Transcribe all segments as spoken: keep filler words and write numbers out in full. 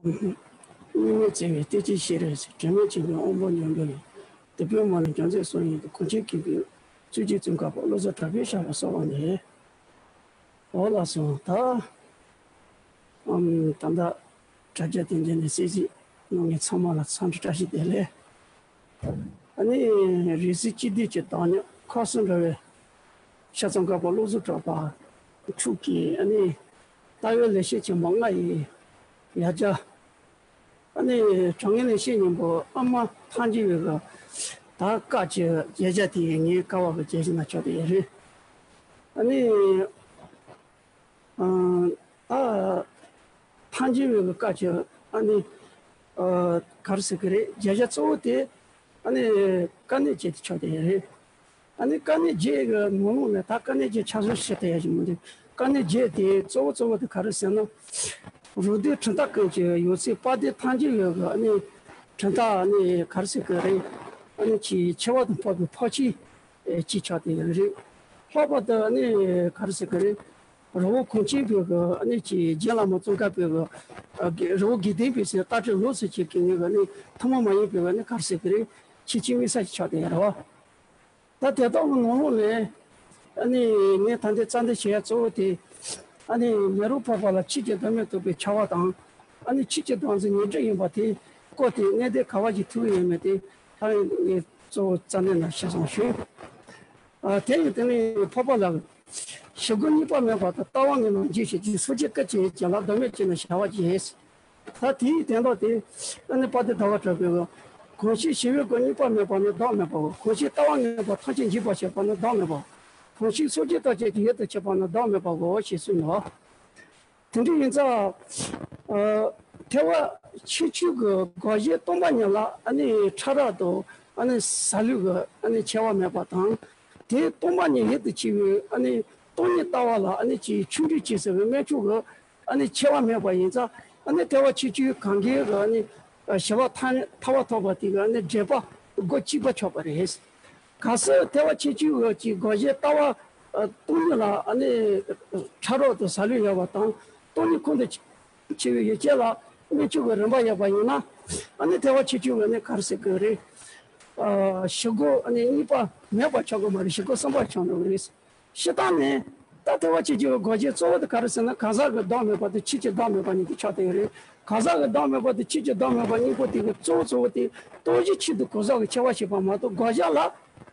སྙིགས་མའི་བརྩེ་བའི་གཏེར་ཆེན་ཤེས་རབ་གཟིགས། དྲི་མེད་མཁྱེན་པའི་དབང་པོ་མྱུར་འགྲོ་ཡི། དེད་དཔོན་མ་ལུས་རྒྱལ་མཚན་སྲོག་ཡིན་ཏེ། གངས་ཅན་མཁས་པའི་བཙུན་གྱི་བཙུན་མཁས་པ། བློ་བཟང་གྲགས་པས་བཞག་པའི་གསོལ་བ་འདེབས། འོ་ལགས་སོ། ད་ཨམ་ད་ལྟ་དྲ་རྒྱ་དེ་འདྲ་ནས་གསན་གཟིགས་གནང་མཁན་ཚང་མ་ལ་འཚམས་འདྲི་བཀྲ་ཤིས་བདེ་ལེགས། ཨ་ནི་རིགས་གཟིགས་སྤྱི་བདེ་ཀྱི་བདག་ཉིད་ཁ་སང་འདྲ་བའི་ཤ་ཚ་མཁས་པ་བློ་བཟང་གྲགས་པ་ཕྲུག་གིས་ཨ་ནི་ལྟ་བའི་ལེགས་བཤད་ཆེན་མོ་ལྔ་ཡི་ཡ་གྱལ། ཨ་ནི་དྲང་ངེས་ལེགས་བཤད་སྙིང་པོ་ཨ་མ་ཐང་རྒྱལ་བའི་གི་ད་བཀའ་ཀྱི་མཇལ་བྱ་དེ་ངའི་ཀ་བ་གི་མཇལ་བྱ་ན་ཆོག་དེ་ཡ་རེད། ཨ་ནི། ཨ་ཐང་རྒྱལ་བའི་བཀའ་ཀྱི་ཨ་ནི་ཨ་ག་རེ་ཟེར་གི་རེད། མཇལ་བྱ་གཙོ་བོ་དེ་ཨ་ནི་དཀའ་གནད་བརྒྱད་དེ་ཆགས་བསྡད་ཡོད་རེད། ཨ་ནི་དཀའ་གནད་བརྒྱད་ཀྱི་ནང་ལོགས་ནས་ད་དཀའ་གནད་བརྒྱད་ཆ་ཚང་བཤད་ཐུབ་ཡ་ཞིག་མི་འདུག་དཀའ་གནད་བརྒྱད་དེ་གཙོ་བོ་གཙོ་བོ་དེ་ག་རེ་ཟེར་ན། རུ་སྡེ་གྲུབ་མཐའ་ཀུན་གྱི་ཡོད་ཚད་དཔལ་ལྡན་ཐང་རྒྱལ་བའི་ཨ་ནི་གྲུབ་མཐའ་ཨ་ནི་ག་རེ་ཟེར་གི་རེད། ཨ་ནི་ཆེ་ཆེ་བ་དང་འཕགས་པའི་འཕགས་ཆོས་ཅིག་ཆགས་བསྡད་ཡོད་རེད། ལྷག་པར་དུ་ཨ་ནི་ག་རེ་ཟེར་གི་རེད། རི་བོ་གངས་ཅན་པའི་གི་ཨ་ནི་ཅིག་རྗེ་བླ་མ་ཙོང་ཁ་པའི་གི་ཨ་གི་རི་བོ་དགེ་ལྡན་པའི་ཟེར་ལྟ་གྲུབ་ལོགས་སུ་བྱེད་མཁན་གི་ཨ་ནི་ཐུན་མོང་མ་ཡིན་པའི་ཨ་ནི་ག་རེ་ཟེར་གི་རེད། ཆེས་ཆེས་དམིགས་བསལ་ཞིག་ཆགས་བསྡད་ཡོད་རེད་བ། ད་དེ་དག་གི་ནང་ལོགས་ནས་ཨ་ནི་ངས་ད་ལྟའི་རྩ་འདི་བྱེད་ཡ་གཙོ་བོ་དེ་ཨ་ནི་མེ་རོ་ཕོར་པ་ལ་ཆོས་ཀྱི་བདག་མེད་རྟོགས་པའི་ཆེ་བ་དང་། ཨ་ནི་ཆོས་ཀྱི་བདག་འཛིན་ཉོན་སྒྲིབ་ཡིན་པ་དེ་བཀོད་དེ་གནད་དོན་ག་བ་ཞིག་ཐུག་ཡོད་མེད་དེ་ད་ངས་གཙོ་བོ་རྩ་འདི་ན་བཤད་སོང་ཞུ། ཨ་དེ་ཡིན་དེ་ནས་ཕོར་པ་ལ་ཞི་རྒོལ་གཉིས་པ་མེད་པ་དང་ལྟ་བ་ངན་ལ་འཇིགས་བྱེད་ཀྱི་སོ་སྐྱེ་སྐད་ཅིག་ཡིན་ཀྱང་ལ་བདག་མེད་ཅེ་ན་བྱ་བ་ཅི་ཡིན། ད་དེའི་དོན་དག་དེ་ཨ་ནི་དཔལ་ལྡན་ཟླ་བ་གྲགས་པས་གང་ཞིག་ཞི་བའི་སྒོ་གཉིས་པ་མེད་པ་ནི་བདག་མེད་པའོ། གང་ཞིག་ལྟ་བ་ངན་པ་ཐམས་ཅད་འཇིག་པར་བྱེད་པ་ནི་བདག་མེད་པའོ། གང་ཞིག་སོ་སྐྱེ་ཐམས་ཅད་ཀྱི་ཡུལ་དུ་བྱེད་པ་ནི་བདག་མེད་པའོ་ཞེས་གསུངས་ནོ། དེ་འདྲ་ཡིན་ཙང་ཐེག་པ་ཆེ་ཆུང་གི་དགག་གཞི་སྟོང་པ་ཉིད་ལ་ཨ་ནི་ཕྲ་རགས་དང་ཨ་ནི་ཟ་ལུགས་ཀྱི་ཨ་ནི་ཆེ་བ་མེད་པ་དང་། དེ་སྟོང་པ་ཉིད་ཡུལ་དུ་བྱེད་པའི་ཨ་ནི་སྟོང་ཉིད་ལྟ་བ་ལ་ཨ་ནི་ཅིག་ཆོས་འབྲེལ་བྱེད་ཟེར་བའི་སྨན་མཆོག་གི་ཨ་ནི་ཆེ་བ་མེད་པ་ཡིན་ཙང་། ཨ་ནི་ཐེག་པ་ཆེ་ཆུང་གང་གའི་གི་ཨ་ནི་ཞི་བ་ཐ་ཐར་པ་ཐོབ་པ་དེ་གི་ཨ་ནི་འགྲེལ་པ་སྒོ་གཅིག་པ་ཆགས་པ་རེད། གལ་སྲིད་ཐེག་པ་ཆེ་ཆུང་གི་དགག་གཞི་ལྟ་བ་སྟོང་ཉིད་ལ་ཨ་ནི་ཕྲ་རགས་དང་ཟ་ལུགས་ཡོད་པ་དང་། སྟོང་ཉིད་ཁོང་དུ་ཆུད་པའི་ཡུལ་ཅན་ལ་སྨན་མཆོག་གི་རིམ་པ་ཡོད་པ་ཡིན་ན། ཨ་ནི་ཐེག་པ་ཆེ་ཆུང་གི་ཨ་ནི་ག་རེ་ཟེར་གི་རེད། ཞི་རྒོལ་ཨ་ནི་གཉིས་པ་མེད་པ་ཆགས་ཀྱི་མ་རེད། ཞི་རྒོལ་གསུམ་པ་ཆགས་འགྲོ་གི་རེད། སྤྱིར་བཏང་ནས་ད་ཐེག་པ་ཆེ་ཆུང་གི་དགག་གཞི་གཙོ་བོ་དེ་ག་རེ་ཟེར་ན། གང་ཟག་གི་བདག་མེད་པ་དང་ཆོས་ཀྱི་བདག་མེད་པ་གཉིས་དེ་ཆགས་བསྡད་ཡོད་རེད། གང་ཟག་གི་བདག་མེད་པ་དང་ཆོས་ཀྱི་བདག་མེད་པ་གཉིས་པོ་དེ་གི་གཙོ་བོ་གཙོ་བོ་དེ་སྟོང་གཞི་གཅིག་ཏུ་གང་ཟག་གི་ཆེ་བ་ཞིག་པ་མ་གཏོགས། དགག་བྱ་ལ་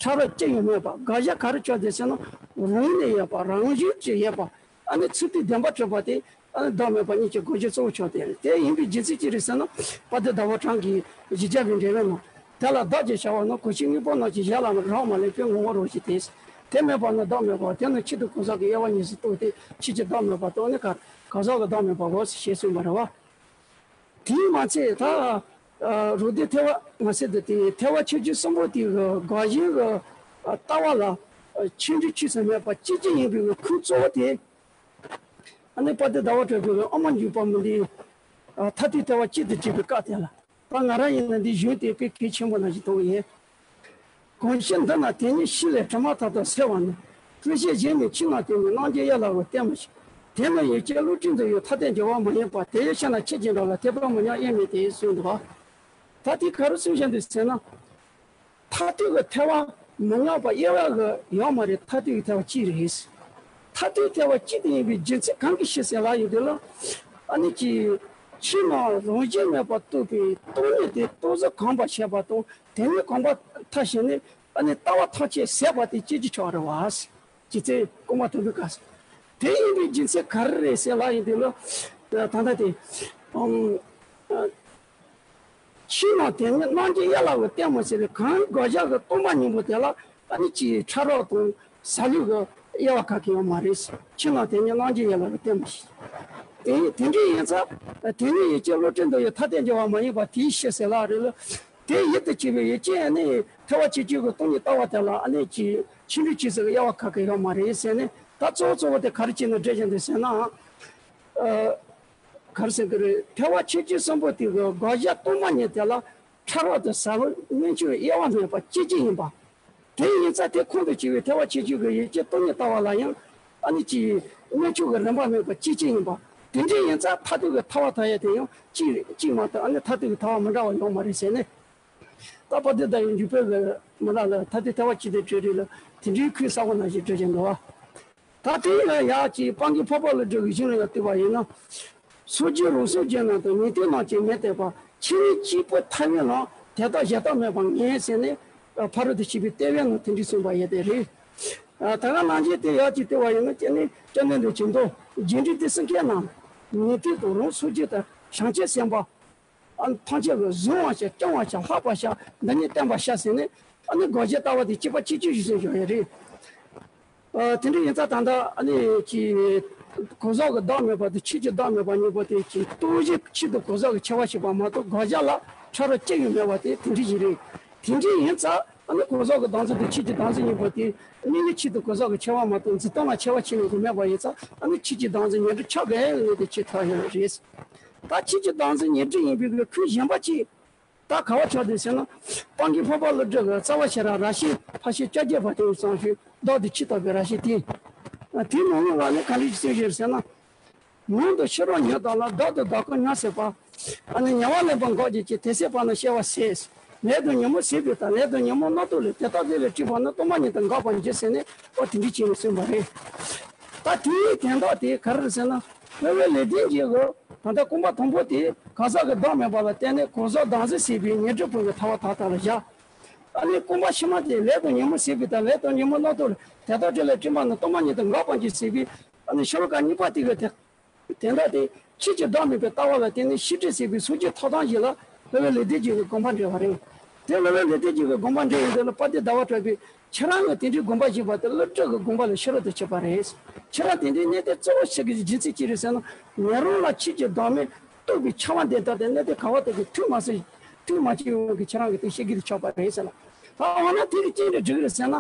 ཕྲ་རགས་ཅི་ཡང་མེད་པ། དགག་བྱ་ག་རེ་ཆགས་བསྡད་ཟེར་ན། རང་ནས་ཡོད་པ། རང་བཞིན་གྱིས་ཡོད་པ། ཨ་ནི་ཚུལ་དེ་བདེན་པར་གྲུབ་པ་དེ་ཨ་ནི་བདག་མེད་པ་གཉིས་ཀྱི་དགག་གཞི་གཙོ་བོ་ཆགས་བསྡད་ཡོད་རེད། དེ་ཡིན་པའི་རྒྱུ་མཚན་ཅི་རེད་ཟེར་ན། དཔལ་ལྡན་ཟླ་བ་གྲགས་ཀྱིས་བཞི་བརྒྱ་པའི་འགྲེལ་པའི་ནང་། དེ་ལ་བདག་ཅེས་བྱ་བ་ནི། གང་ཞིག་དངོས་པོ་རྣམས་ཀྱི་གཞན་ལ་རག་མ་ལུས་པའི་ངོ་བོར་རོ་ཞེས་ཏེ། དེ་མེད་པ་ནི་བདག་མེད་པའོ། དེ་ནི་ཆོས་དང་གང་ཟག་གི་དབྱེ་བ་གཉིས་སུ་གཏོགས་ཏེ། ཆོས་ཀྱི་བདག་མེད་པ་དང་ནི་གང་ཟག་གི་བདག་མེད་པའོ་ཞེས་གསུངས་པ་རེད་བ། དེས་མ་ཚད་ད་རུ་སྡེ་ཐེག་པ་མ་ཟད་དུ་དེ་ཐེག་པ་ཆེ་ཆུང་གསུམ་པོ་དེ་གི་དགག་གཞིའི་གི་ལྟ་བ་ལ་ཆོས་འབྲེལ་ཆོས་སུ་མེད་པ་གཅིག་གཅིག་ཡིན་པའི་གི་ཁུངས་གཙོ་བོ་དེ། ཨ་ནི་དཔལ་ལྡན་ཟླ་བ་གྲགས་པའི་ཨ་མ་འཇུག་པ་མི་འདི། ཨ་མཐའ་ཐོས་ཐེག་པ་གཅིག་ཏུ་བསྒྲིལ་བའི་སྐབས་དེ་ལ། ད་ང་རང་ཡིན་ན་འདི་གཞུང་དེ་དཔེ་གལ་ཆེན་པོ་ནང་བཞིན་མཐོང་གི་ཡིན། གང་ཕྱིར་འདི་ན་དེ་ཉིད་ཤེས་ལས་དྲི་མ་མཐའ་དག་སེལ་བ་ནི། སྤྲོས་བྱེད་གཞན་མིན་ཕྱིར་ན་དེ་ཉིད་སྣང་བརྒྱུད་དབྱེ་སླ་བའི་གཏེར་མ་ཞིག་དེ་ནི་ཡུལ་ཅན་བློ་གྲོས་འདི་ཡི་ཐ་དད་འགྱུར་བ་མ་ཡིན་པ། དེ་ཡི་ཕྱིར་ན་ཆོས་ཀྱི་འགྲོ་ལ་ཐེ་བ་མི་ཉམས་དབྱེར་མེད་དེ་གསུངས་འདུག་ད་དེ་ག་རེ་གསུངས་བཞག་འདུག་ཟེར་ན། མཐའ་ཐོས་ཀྱི་ཐེག་པ་མི་མཉམ་པ་དབྱེ་བ་གི་ཡོད་མ་རེད། མཐའ་ཐོས་ཀྱི་ཐེག་པ་གཅིག་རེད། མཐའ་ཐོས་ཐེག་པ་གཅིག་དེ་ཡིན་པའི་རྒྱུ་མཚན་གང་གིས་ཤེས་ཟེར་ལབ་ཡོང་དུས་ལ། ཨ་ནི་ཅིག་ཕྱི་ནང་རང་བཞིན་མེད་པར་རྟོགས་པའི་སྟོང་ཉིད་དེ་རྟོགས་བཟོ་གོམས་པར་བྱས་པ་དང་། དེ་ཉིད་གོམས་པར་ཐག་བྱས་ནས་ཨ་ནི་ལྟ་བ་ཐམས་ཅད་ཟད་པ་དེ་སྐྱེ་རྒྱུ་ཆགས་རེད་བ། རྒྱུ་མཚན་སྐུ་མ་ཐུབ་པའི་སྐབས་སུ། དེ་ཡིན་པའི་རྒྱུ་མཚན་ག་རེ་རེད་ཟེར་ལབ་ཡོང་དུས་ལ། ད་ལྟ་དེ་ཨམ། ཕྱིར་ན་དེ་ཉིད་སྣང་བརྒྱུད་དབྱེ་སླ་བའི་གཏེར་མ་ཟེར་བའི་གང་དགག་བྱ་གི་སྟོང་པ་ཉིད་པོ་དེ་ལ་ཨ་ནི་ཅིག་ཕྲ་རགས་དང་ཟ་ལུགས་ཀྱི་དབྱེ་བ་ག་གེ་ཡོད་མ་རེད། ཕྱིར་ན་དེ་ཉིད་སྣང་བརྒྱུད་དབྱེ་སླ་བའི་གཏེར་མ་ཞིག་དེ་དེ་འདྲ་ཡིན་ཙང་དེ་ཉིད་ཡུལ་ཅན་བློ་གྲོས་འདི་ཡི་ཐ་དད་འགྱུར་བ་མ་ཡིན་པ་དེའི་ཕྱིར་ཟེར་ལབ་རེད་ལ། དེ་ཡུལ་དུ་བྱེད་པའི་ཡུལ་ཅན་ཨ་ནི་ཐེག་པ་ཆེ་ཆུང་གི་སྟོང་ཉིད་ལྟ་བ་དེ་ལ་ཨ་ནི་ཅིག་ཆོས་འབྲེལ་ཆོས་སུ་དབྱེ་བ་ག་གེ་ཡོད་མ་རེད་ཟེར་ནས། ད་གཙོ་བོ་གཙོ་བོ་དེ་ག་རེ་བྱས་ནས་འགྲེལ་བཞིན་འདུག་ཟེར་ན། ཨ། ག་རེ་ཟེར་གི་རེད། ཐེག་པ་ཆེ་ཆུང་གསུམ་པོ་དེ་གི་དགག་བྱ་སྟོང་པ་ཉིད་དེ་ལ་ཕྲ་རགས་དང་ཟ་ལུགས་སྨན་མཆོག་དབྱེ་བ་མེད་པ་གཅིག་གཅིག་ཡིན་པ། དེ་ཡིན་ཙང་དེ་ཁོང་དུ་ཆུད་པའི་ཐེག་པ་ཆེ་ཆུང་གི་ཡུལ་ཅན་སྟོང་ཉིད་ལྟ་བ་ལ་ཡང་ཨ་ནི་ཅིག་སྨན་མཆོག་གི་རིམ་པ་མེད་པ་གཅིག་གཅིག་ཡིན་པ། དེ་འདྲ་ཡིན་ཙང་མཐར་ཐུག་གི་ཐར་པ་ཐོབ་ཡ་དེ་ཡང་གཅིག་རེད། གཅིག་མ་གཏོགས་ཨ་ནི་མཐར་ཐུག་གི་ཐར་པ་མི་འདྲ་བ་ཡོད་མ་རེད་ཟེར་ནས། ད་དཔལ་ལྡན་ཟླ་བའི་འཇུག་པའི་གི་མི་ལ་ལ་ཐ་དད་ཐར་པ་ཅི་སྟེ་བྲལ་རེད་ལ། དེ་འདྲའི་ཁུལ་གསར་པ་ནང་བཞིན་བྲལ་བཞིན་འདུག་བ། ད་དེ་ཡང་ཡག་ཅིག་སྤང་གི་འཕགས་པ་ཀླུ་སྒྲུབ་ཀྱི་གཞུང་ལ་ཡང་བལྟས་པ་ཡིན་ན། སོ་སྐྱེ་རང་སངས་རྒྱས་རྣམས་དང་ཉན་ཐོས་རྣམས་ཀྱིས་མི་འདོད་པ། ཆོས་ཉིད་གཅིག་པུ་ཐར་བའི་ལམ་དེ་དག་གཞན་དག་མེད་པར་ངེས་ཟེར་ནས། ཕ་རོལ་ཏུ་ཕྱིན་པའི་ལྟ་བའི་ནང་དེ་འདྲ་གསུངས་པ་ཡོད་དེ་རེད། ད་ག་ནང་བཞིན་དེ་ཡག་ཅིག་བལྟས་པ་ཡིན་ན། སྐྱེ་གནས་སྐྱེ་གནས་འདི་ཇི་འདོད་རྒྱས་འབྲིང་བསྡུས་གསུམ་ཀའི་ནང་ཉན་ཐོས་དང་རང་སངས་རྒྱས་དང་བྱང་ཆུབ་སེམས་དཔའ། ཨ་ནི་ཐམས་ཅད་ཀྱིས་གཟུང་བར་བྱ། སྐྱོང་བར་བྱ། ལྷག་པར་བྱ། འདི་ཉིད་བསྟན་པར་བྱ་ཟེར་ནས། ཨ་ནི་དགག་བྱ་ལྟ་བ་དེ་གཅིག་པ་གཅིག་གྱུར་ཞིག་བཟོས་བཞག་ཡོད་རེད། ཨ་དེ་འདྲ་ཡིན་ཙང་ད་ལྟ་ཨ་ནི་ཀྱི་གང་ཟག་གི་བདག་མེད་པ་དང་ཆོས་ཀྱི་བདག་མེད་པ་གཉིས་པོ་དེ་ཀྱི་སྟོང་གཞི་ཆོས་དང་གང་ཟག་གི་ཁྱད་པར་ཕྱེ་བ་མ་གཏོགས། དགག་བྱ་ལ་ཕྲ་རགས་གཅིག་ཡང་མེད་པ་དེ་དེ་འདྲ་ཞིག་རེད། དེ་འདྲ་ཡིན་ཙང་ཨ་ནི་གང་ཟག་གི་བདག་འཛིན་དང་ཆོས་ཀྱི་བདག་འཛིན་གཉིས་པོ་དེ་དམིགས་ཡུལ་ཆོས་དང་གང་ཟག་གི་ཁྱད་པར་མ་གཏོགས་འཛིན་སྟངས་ལ་ཁྱད་པར་ཕྱེ་ནས་ཀྱང་མེད་པ་ཡིན་ཙང་། ཨ་ནི་ཆོས་ཀྱི་བདག་འཛིན་ཉོན་སྒྲིབ་ཆགས་དགོས་ཡོད་ནི་དེ་ཆོས་ཐོག་ཡོད་རེད། ད་ཆོས་ཀྱི་བདག་འཛིན་ཉོན་སྒྲིབ་ཡིན་པའི་གི་ཁུལ་གཞན་པ་ཅིག་ད་ག་བ་ཆགས་འདུག་ཟེར་ན། སྤང་གི་འཕགས་པ་ཀླུ་སྒྲུབ་ཀྱི་རྩ་བ་ཤེས་རབ་རབ་བཤད་ཕར་ཕྱིན་བཅོ་བརྒྱད་པ་དེ་ཡི་གསང་ཞིང་བདག་ཏུ་ཅི་ལྟ་བའི་རབ་བཤད་དེ། དེའི་ནང་ལོགས་ལ་ནི་ག་འདྲ་ཞིག་གསུངས་ཡོད་ཟེར་ན། ནང་དུ་ཕྱི་རོལ་ཉོན་དང་ལྡན། བདག་ཏུ་བདག་ཀུན་ཉོན་སྲིད་པ། ཨ་ནི་ཉེ་བར་ལེན་པར་འགོག་བྱེད་ཅིང་། དེ་སྲིད་པ་རྣམས་སྐྱེ་བ་ཟད། ལས་དང་ཉོན་མོངས་ཟད་པའི་མཐར། ལས་དང་ཉོན་མོངས་རྣམ་རྟོག་ལས། དེ་དག་ལས་ལས་སྐྲག་པ་རྣམས། སྟོང་པ་ཉིད་དུ་འགག་པར་འགྱུར་ཟེར་ནས། ཨོ་དེ་འདྲ་བྱས་ནས་གསུངས་པ་རེད། ད་དེའི་དོན་དག་དེ་ག་རེ་རེད་ཟེར་ན། སློབ་དཔོན་ལེགས་ལྡན་གྱིས་ད་ལྟ་རྐང་པ་དང་པོ་དེ་གང་ཟག་གི་བདག་མེད་པ་ལ་བརྟེན་ནས་གང་ཟག་བདག་འཛིན་ཟད་པའི་ཉོན་སྒྲིབ་ཀུན་གྱི་ཐར་པ་མཐའ་དག་ལ་བཞག་ཨ་ནི་རྐང་པ་ཕྱི་མ་དེ་ལས་དང་ཉོན་མོངས་ཟད་པའི་མཐར། ལས་དང་ཉོན་མོངས་རྣམ་རྟོག་ལས། དེ་དག་ལས་ལས་སྐྲག་པ་རྣམས། སྟོང་པ་ཉིད་དུ་འགག་པར་འགྱུར་ཟེར་བའི། ཨ་ནི་ཤེས་རབ་ཀ་གཉིས་པ་དེ་གི་དེ། དེ་འདྲ་དེ་ཆོས་ཀྱི་བདག་མེད་པའི་ལྟ་བ་ལ་བརྟེན་ནས་ཤེས་སྒྲིབ་ཟད་པའི་སངས་རྒྱས་ཐོབ་ཐང་ཞིག་ལ་སློབ་དཔོན་ལེགས་ལྡན་གྱིས་དགོངས་པ་འགྲེལ་བ་རེད། དེ་སློབ་དཔོན་ལེགས་ལྡན་གྱིས་དགོངས་པ་འགྲེལ་ཡོང་དུས་ལ། དཔལ་ལྡན་ཟླ་བ་གྲགས་པས་ཁྱེད་རང་གིས་དེ་འདྲའི་དགོངས་པ་བཞེས་པ་དེ་ཀླུ་སྒྲུབ་ཀྱི་དགོངས་པ་ལས་ཕྱི་རོལ་དུ་གྱུར་པ་རེད། ཁྱེད་རང་དེ་འདྲའི་གནས་དེ་གཙོ་བོ་ཆགས་ཀྱི་རྒྱུ་མཚན་ཅི་རེད་ཟེར་ན། ཉན་རང་ལ་ཆོས་ཀྱི་བདག་མེད་རྟོགས་པའི་ཆགས་པ་འདི་ལྟར་དེ་གནས་དེ་ག་བ་དེ་གི་ཐུགས་མ་སོང་། ཐུགས་མ་སྐྱེས་ཡོང་གི་ཁྱེད་རང་གིས་དེ་བཤད་ཀྱི་དེ་ཆོག་པ་རེད་ཟེར་ལ། ད་འོ་ན་དེ་གི་ཅི་འདྲ་འགྲིག་གི་རེད་ཟེར་ན།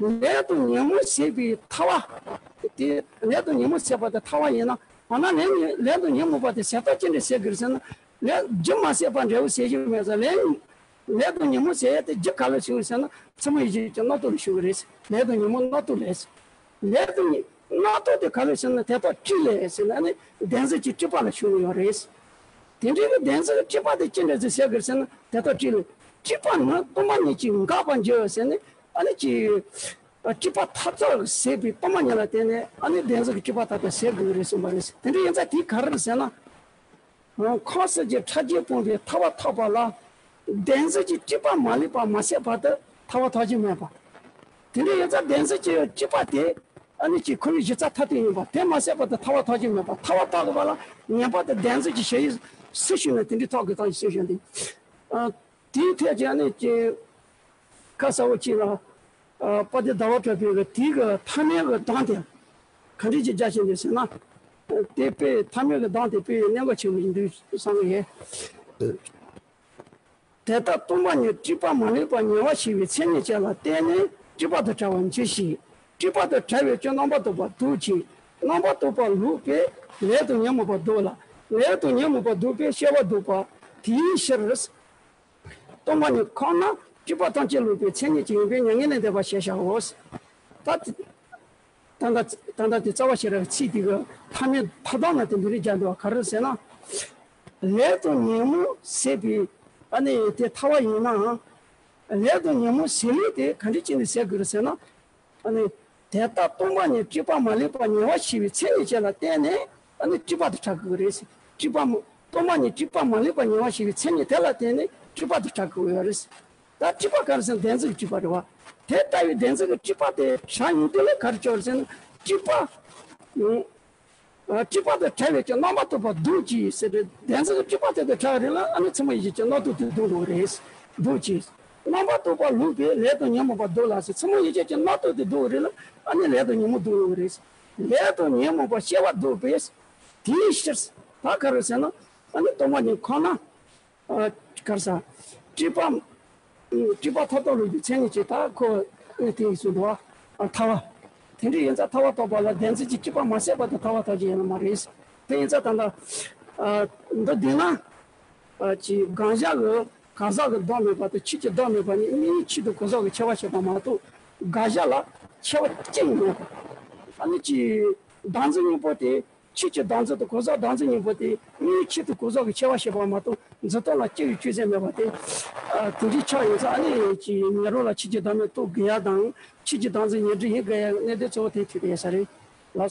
ལས་དང་ཉོན་མོངས་ཟད་པའི་ཐར་པ། དེ་ལས་དང་ཉོན་མོངས་ཟད་པ་དེ་ཐར་པ་ཡིན་ན། འོ་ན་ལས་ལས་དང་ཉོན་མོངས་པ་དེ་ཟད་ཐབས་ཅི་འདྲ་ཟད་དགོས་ཟེར་ན། ལས་རྒྱུ་མ་ཟད་པ་འབྲས་བུ་ཟད་རྒྱུ་མེད་ཙང་། ལས་ལས་དང་ཉོན་མོངས་ཟད་ཡས་དེ་རྒྱུ་ག་ལས་བྱུང་ཟེར་ན། ཚད་མ་ཡུལ་ཅན་གྱི་རྣམ་རྟོག་ལས་བྱུང་བ་རེད། ལས་དང་ཉོན་མོངས་རྣམ་རྟོག་ལས། ལས་དང་ཉོན་རྣམ་རྟོག་དེ་ག་ལས་བྱུང་ན། དེ་དག་སྤྲོས་ལས་ཟེར་ན་ནི་བདེན་འཛིན་གྱི་སྤྲོས་པ་ལས་བྱུང་ཡོད་རེད། དེ་འདྲའི་གི་བདེན་འཛིན་གྱི་སྤྲོས་པ་དེ་ཅི་འདྲ་ཟེར་ཟད་དགོས་ཟེར་ན། དེ་དག་སྤྲོས་ལས། སྤྲོས་པ་རྣམས་སྟོང་པ་ཉིད་ཀྱིས་འགག་པར་འགྱུར་ཟེར་ནས། ཨ་ནི་ཅི། སྤྲོས་པ་མཐའ་དག་ཟད་པའི་སྟོང་པ་ཉིད་ལ་བརྟེན་ནས། ཨ་ནི་བདེན་འཛིན་གྱི་སྤྲོས་པ་མཐའ་དག་ཟད་དགོས་རེད་གསུངས་པ་རེད། དེ་འདྲ་ཡིན་ཙང་དེ་ག་རེ་རེད་ཟེར་ན། ཁམས་གསུམ་གྱི་ཕྲ་རྒྱས་སྤངས་པའི་ཐར་པ་ཐོབ་པ་ལ། བདེན་འཛིན་གྱི་སྤྲོས་པ་མ་ལུས་པ་མ་ཟད་བར་དུ་ཐར་པ་ཐོབ་རྒྱུ་མེད་པ། དེ་འདྲ་ཡིན་ཙང་བདེན་འཛིན་གྱི་སྤྲོས་པ་དེ་ཨ་ནི་ཀྱི་ཁོ་བོའི་གཞི་རྩ་མཐར་ཐུག་ཡིན་པ་དེ་མ་ཟད་བར་དུ་ཐར་པ་ཐོབ་རྒྱུ་མེད་པ། ཐར་པ་ཐོབ་དགོས་པ་ལ་ངེས་པར་དུ་བདེན་འཛིན་གྱི་ཞི་བའི་ཚུལ་ཤེས་ནས་དེ་འདྲའི་ཐོབ་དགོས་སྟངས་ཤིག་ཤེས་བཞིན་ཏེ། དེའི་ཐད་ཀྱི་ཨ་ནི་ཀྱི་ཁ་གསལ་བོ་གཅིག་ལ། ཨ་དཔལ་ལྡན་ཟླ་བ་གྲགས་པའི་གི་དེའི་གི་ཐ་མལ་གི་གདངས་དེ་ག་འདྲ་ཅིག་རྒྱག་བཞིན་འདུག་ཟེར་ན། དེ་དཔེ་ཐ་མལ་གི་གདངས་དེ་དཔེ་གནད་འགག་ཆེན་པོ་ཞིག་འདུག་བསམ་གི་ཡོད། དེ་ལྟར་སྟོང་པ་ཉིད་སྤྲོས་པ་མ་ལུས་པ་ཉེ་བར་ཞི་བའི་མཚན་ཉིད་ཅན་ལ་བརྟེན་ནས་སྤྲོས་པ་དང་བྲལ་བར་འགྱུར་ཞིང་། སྤྲོས་པ་དང་བྲལ་བའི་ཕྱིར་རྣམ་པར་རྟོག་པ་ལྡོག་ཅིང་། རྣམ་པར་རྟོག་པ་ལོག་པས་ལས་དང་ཉོན་མོངས་པ་ལྡོག་ལ། ལས་དང་ཉོན་མོངས་པ་ལྡོག་པས་སྐྱེ་བ་ལྡོག་པ། དེའི་ཕྱིར། སྟོང་པ་ཉིད་ཁོ་ན་སྤྲོས་པ་ཐམས་ཅད་ལོག་པའི་མཚན་ཉིད་ཅན་ཡིན་པས་མྱ་ངན་ལས་འདས་པ་ཞེས་བྱའོ། ད་ད་ད་ལྟ་དེ་རྩ་བ་ཤེས་རབ་ཚིག་དེ་གི་ཐ་མའི་ཐ་དོན་ལ་དེ་འདི་རིགས་རྒྱག་འདུག་བ། ག་རེ་ཟེར་ན། ལས་དང་ཉོན་མོངས་ཟད་པའི་ཨ་ནི་དེ་ཐར་པ་ཡིན་ནའང་། ལས་དང་ཉོན་མོངས་ཟད་ལུགས་དེ་ག་འདྲ་བྱས་ནས་ཟད་དགོས་རེད་ཟེར་ན། ཨ་ནི། དེ་ལྟར་སྟོང་པ་ཉིད་སྤྲོས་པ་མ་ལུས་པ་ཉེ་བར་ཞི་བའི་མཚན་ཉིད་ཅན་ལ་བརྟེན་ནས་ཨ་ནི་སྤྲོས་པ་དེ་བྲལ་དགོས་རེད། སྤྲོས་པ་མ་སྟོང་པ་ཉིད་སྤྲོས་པ་མ་ལུས་པ་ཉེ་བར་ཞི་བའི་མཚན་ཉིད་དེ་ལ་བརྟེན་ནས་སྤྲོས་པ་དེ་བྲལ་དགོས་ཡོད་རེད། ད་སྤྲོས་པ་ག་རེ་ཟེར་ན་བདེན་འཛིན་གྱི་སྤྲོས་པ་རེད་བ། དེ་ལྟ་བུའི་བདེན་འཛིན་གྱི་སྤྲོས་པ་དེ་བྲལ་ཡོང་དུས་ལ་ག་རེ་ཆགས་རེད་ཟེར་ན་སྤྲོས་པ། སྤྲོས་པ་དང་བྲལ་བའི་ཕྱིར་རྣམ་པར་རྟོག་པ་ལྡོག་ཅིང་ཟེར་ཏེ། བདེན་འཛིན་གྱི་སྤྲོས་པ་དེ་དང་བྲལ་བ་རེད་ལ་ཨ་ནི་ཚད་མ་ཡིན་ཕྱིར་རྣམ་རྟོག་དེ་ལྡོག་འགྲོ་གི་རེད། ལྡོག་ཅིང་། རྣམ་པར་རྟོག་པ་ལོག་པས་ལས་དང་ཉོན་མོངས་པ་ལྡོག་ལ་ཟེར། ཚད་མ་ཡིན་ཕྱིར་རྣམ་རྟོག་དེ་ལྡོག་གི་རེད་ལ་ཨ་ནི་ལས་དང་ཉོན་མོངས་ལྡོག་འགྲོ་གི་རེད། ལས་དང་ཉོན་མོངས་པ་སྐྱེ་བ་ལྡོག་པས། དེའི་ཕྱིར། ད་ག་རེ་ཟེར་ན་ཨ་ནི་སྟོང་པ་ཉིད་ཁོ་ན། ཨ་ག་རེ་ཟ། སྤྲོས་པ། སྤྲོས་པ་མཐའ་དག་ལོག་པའི་མཚན་ཉིད་ཅན། ད་ཁོ་ཨེ་དེ་ཡིན་ཟེར་འདུག་བ། ཨ་ཐར་པ། དེ་འདྲ་ཡིན་ཙང་ཐར་པ་ཐོབ་པ་ལ་བདེན་འཛིན་གྱི་སྤྲོས་པ་མ་ཟད་པ་དེ་ཐར་པ་ཐོབ་ཀྱི་ཡོད་ནི་མ་རེད། དེ་ཡིན་ཙང་ད་ལྟ། ཨ་འདི་བདེན་ན། ཨ་ཅི་གང་ཟག་གི་གང་ཟག་གི་བདག་མེད་པ་དང་ཆོས་ཀྱི་བདག་མེད་པ་གཉིས་དམིགས་ཡུལ་ཆོས་དང་གང་ཟག་གི་ཁྱད་པར་ཕྱེ་བ་མ་གཏོགས་གང་ཟག་ལ་ཁྱད་པར་ཅི་ཡང་མེད་པ། ཨ་ནི་ཅི་བདག་འཛིན་གཉིས་པོ་དེ། ཆོས་ཀྱི་བདག་འཛིན་དང་གང་ཟག་བདག་འཛིན་གཉིས་པོ་དེ་དངོས་ཡོད་ཆེད་དུ་གང་ཟག་གི་ཆེ་བ་བྱེད་པ་མ་གཏོགས་འཛིན་སྟངས་ལ་སྐྱོན་ཡོད་སྐྱོན་ཟད་མེད་པ་དེ། ཨ། དེ་འདྲའི་ཆགས་ཡོང་ཙང་ཨ་ནི་ཅིག་ནད་རོ་ལ་ཆོས་ཀྱི་བདག་མེད་རྟོགས་དགོས་ཡ་དང་ཆོས་ཀྱི་བདག་འཛིན་ཉོན་སྒྲིབ་ཡིན་དགོས་ཡ་གནད་དོན་གཙོ་བོ་དེ་ཐུག་བསྡད་ཡོད་ས་རེད། ལགས་སོ།